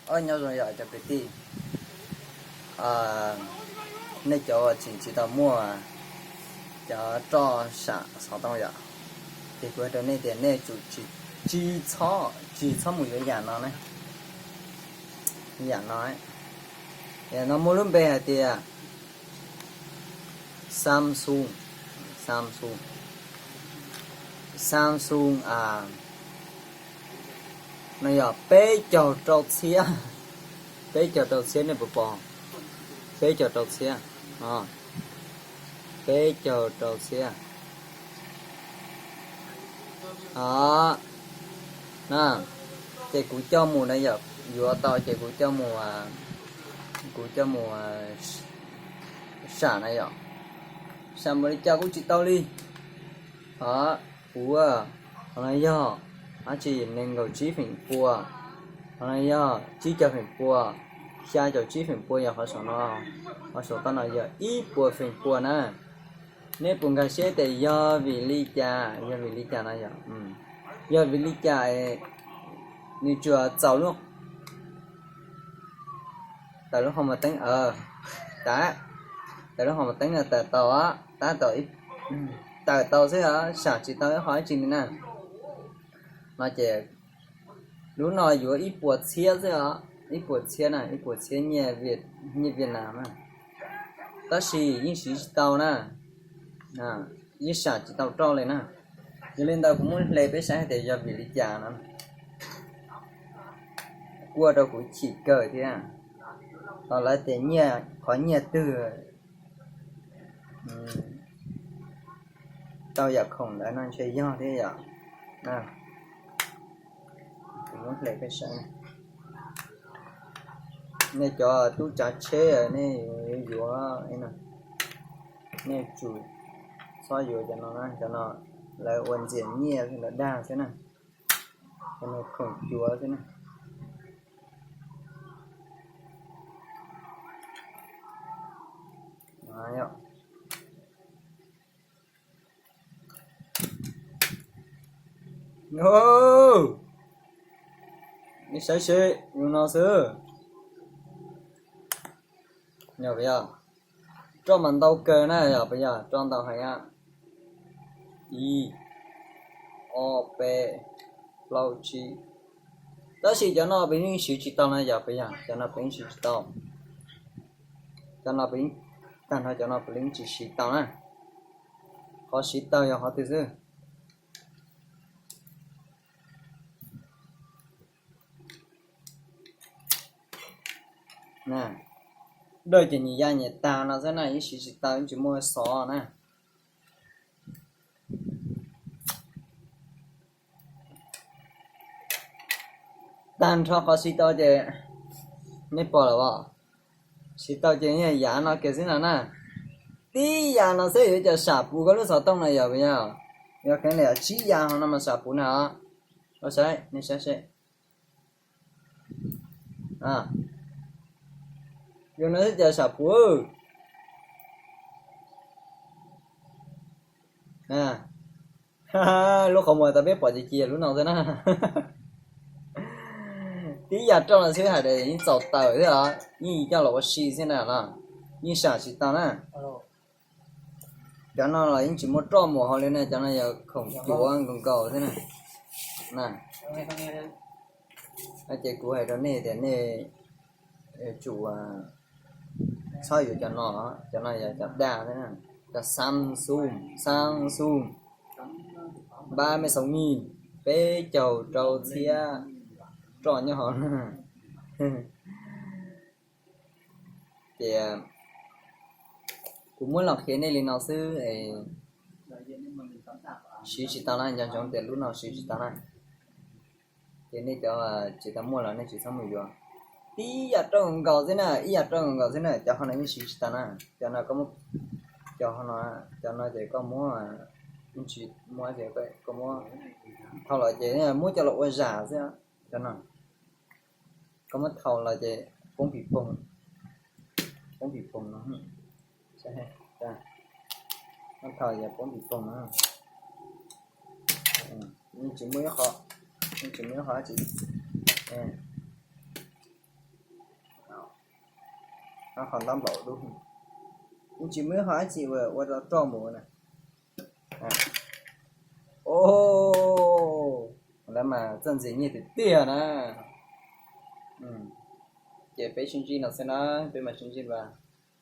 Nyob zoo yom cov kwv tij, nej cov uas tseem tsis tau muaj cov roj sam xov tooj yom, ces kuv hais rau nej tias nej tsum tsis, tsis txhob, tsis txhob mus yuav yam no na. Yam no, yam no muaj lub npe hais tias Samsung, Samsung, Samsung a, no yog peb caug rau txhiab, peb caug rau txhiab nej puas pom? Peb caug rau txhiab, peb caug rau txhiab. O, na, ces kuv coj mus na yom, yuav tau ces kuv coj mus, kuv coj mus sam na yom. Sam npaum li cas kuj tsis tau li. O, kuv, qhov no yog dab tsi, nees nkaum tsib feem pua, qhov no yog tsib caug feem pua, xya caum tsib feem pua yog qhov saum no, qhov saum toj no yog ib puas feem pua na. Nej puas nkag siab tias yog vim li cas, yog vim li cas no yog, yog vim li cas nws tsuas txaus lub, tawm lub qhov muag teeb, tas, tawm lub qhov muag teeb no tawm tau, tab tom tawm tau xwb os, sam tsis tau ib qho dab tsi li na. No ces lub no yuav ib puas txhiab xwb os, ib puas txhiab na, ib puas txhiab nyiaj Viaj Nam na. Tab sis yeej siv tsis tau na, yeej sam tsis tau roj li na. Yog li ntawd kuv muab hle peb saib hais tias yog vim li cas no. Kuaj rau kuv chim kawg thiab. Ho lawv tias nyiaj, qhov nyiaj twg tau yam khoom ntawd no ntshe yog thiab yom. Kuv muab hle peb saib. Nej cov tub tsav tsheb nej yuav, nej tsum txhob yuav cov no na, cov no lawv ua ntxias nyiaj lawv dag xwb na, cov no khoom cuav xwb na. Nej saib seb, zoo no xwb. Yog puas yog? Roj mas ntau kawg na, yog puas yog? Roj ntau heev. Ib, ob, peb, plaub, tsib. Tab sis cov no peb yeej siv tsis tau na, yog puas yog? Cov no peb yeej siv tsis tau. Cov no peb, tag nrho cov no peb yeej tsis siv tau na. Qhov siv tau yog qhov twg xwb? Dawj ces nyias ya nyias tag no xwb na, yeej siv tsis tau, yeej tsis muaj xov na. Tag nrho qhov siv tau ces, nej pom lawm os, siv tau ces yog yav no kiag xwb no na. Tib yav no xwb yuav cov sam puv koj lub xov tooj no yog puas yog? Yog kheev li tsib yav hauv no mas sam puv na. Ua saib, nej saib seb. Yog no xwb cov sam puv. Lub qhov muag tau peb pom ces cia lub no xwb na. Tib yav roj no xwb hais tias yeej txaus tawm xwb os, yeej coj los ua si xwb na los, yeej sam tsis tau na. Cov no los yeej tsis muaj roj mus hauv li na, cov no yog khoom cuav nkaus nkaus xwb na. Ces kuv hais rau nej tias nej tsum txhob yuav cov no, cov no yog cov dag xwb na. Cov Samsung, Samsung, ba me xaus ni, peb caug rau txhiab roj nyob hauv na. Ces kuv muab los qhia nej li no xwb, siv tsis tau na, nco ntsoov tias lub no siv tsis tau na. Ces nej cov tsis tau muaj los nej tsis txhob mus yuav. Tib yam roj nkaus xwb na, ib yam roj nkaus xwb na, cov hauv no yeej siv tsis tau na. Cov no, cov no, cov no ces koj muab, tsis muab ces koj muab thau los ces muab coj los ua zam xwb. Cov no koj muab thau los ces poob pis poog, poob pis poog no. Muab thau ces poob pis poog no. Yeej tsis muaj ib qho, yeej tsis muaj ib qho dab tsi. Qhov ntab nplaum dub, tsis muaj ib qho dab tsi uas ua rau roj mus na. O, lawv mas txawj ntxias nyiaj tiag tiag na. Ces peb sib ntsib no xwb na, peb mam sib ntsib dua.